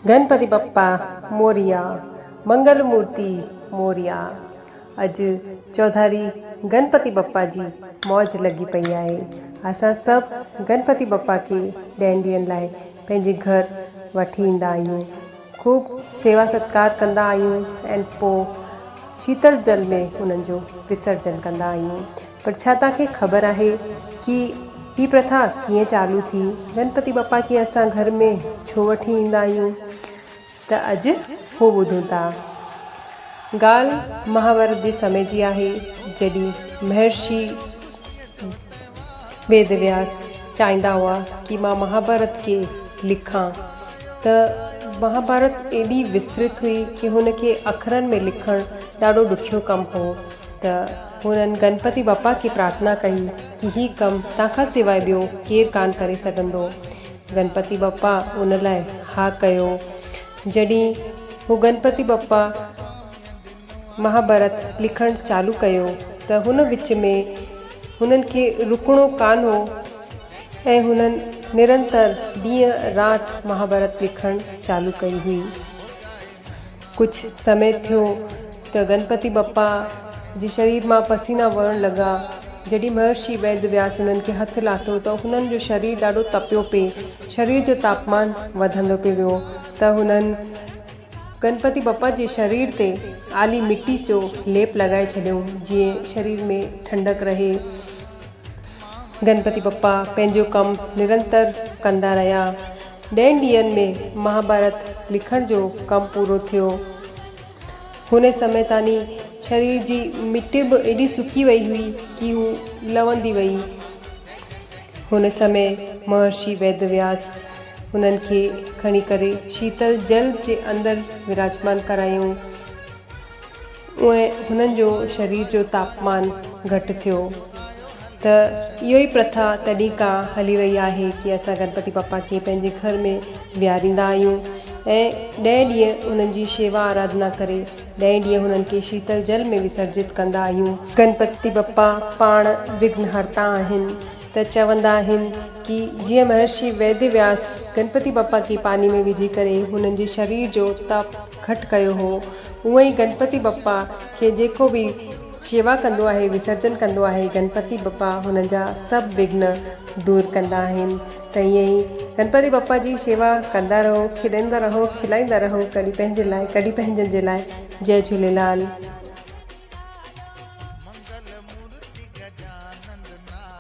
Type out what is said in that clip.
گنپتي بپا موريا، منگل مورتي موريا. اڄ چوڌاري گنپتي بپا جي موج لڳي پئي آهي. اسان سڀ گنپتي بپا کي ڏهن ڏينهن لاء پنهنجي گهر وٺي ايندا آهيون. خوب سيوا ستڪار ڪندا آهيون ۽ پوء شيتل جل ۾ انهن جو وسرجن ڪندا آهيون. پر ڇا توهان کي خبر آهي ڪي هي پرٿا ڪيئن چالو ٿي؟ گنپتي بپا کي اسان گهر ۾ ڇو وٺي ايندا آهيون؟ ته اڄ هو ٻڌون ٿا. ڳالهه مهاڀارت جي سمي جي آهي جڏهن مهرشي ويد وياس چاهيندا هئا ڪي مان مهاڀارت کي لکان ته مهاڀارت ايڏي وسترت هئي ڪي هن کي اکرن ۾ لکڻ ڏاڍو ڏکيو ڪم هو ته هنن گنپتي بپا کي پرارٿنا ڪئي ڪي هي ڪم توهان کان سواء ٻيو ڪير ڪانه ڪري سگهندو. گنپتي بپا ان لاء ها ڪيو. جڏهن هو گنپتي بپا مهاڀارت لکڻ چالو ڪيو ته هن وچ ۾ هنن کي رڪڻو ڪانه هو ۽ هنن نرنتر ڏينهن رات مهاڀارت لکڻ چالو ڪئي هئي. ڪجهه سمي ٿيو ته گنپتي بپا جي شرير مان پسينا وهڻ لڳا. جڏهن مهرشي ويد وياس هنن کي هٿ لاٿو ته هنن جو شرير ڏاڍو تپيو پئي. شرير جو تاپمان وڌندو پئي ويو ته هنن گنپتي بپا جي شرير تي آلي مٽي جو ليپ لڳائي ڇڏيو جيئن شرير ۾ ٺنڊڪ رهي. گنپتي بپا پنهنجو ڪم نرنتر ڪندا رهيا. ڏهن ڏينهن ۾ مهاڀارت لکڻ جو ڪم پورو ٿيو. هن سمي تاني شرير جي مٽي به ايڏي سڪي وئي هئي ڪي هو لوندي وئي. هن سمي مهرشي ويد وياس هنن کي کڻي ڪري شيتل جل جي اندر وراجمان ڪرايائون. ۽ هنن جو شرير جو تاپمان گهٽ ٿيو ته اهو ئي پرٿا تڏهن کان هلي رهي آهي ڪي اسان گنپتي بپا کي پنهنجي گهر ۾ ويهاريندا آهيون ۽ ڏهه ڏينهن انهن جي شيوا آراڌنا ڪري ڏهين ڏينهن هنن کي شيتل جل ۾ وسرجت ڪندا آهيون. گنپتي بپا پاڻ وگهن هرتا آهن ته چوندا آهن ڪي جيئن مهرشي ويد وياس گنپتي بپا کي پاني ۾ وجهي ڪري هنن جي شرير جو تپ گهٽ ڪيو هو اونئن ئي گنپتي بپا کي جيڪو به شيوا ڪندو آهي وسرجن ڪندو آهي گنپتي بپا هنن جا سڀ وگهن دور ڪندا آهن ته ائين ئي گنپتي بپا جي شيوا ڪندا رهو کيڏندا رهو کلائيندا رهو ڪڏهن پنهنجي لاء ڪڏهن پنهنجن جي لاء جئي جهوليلال.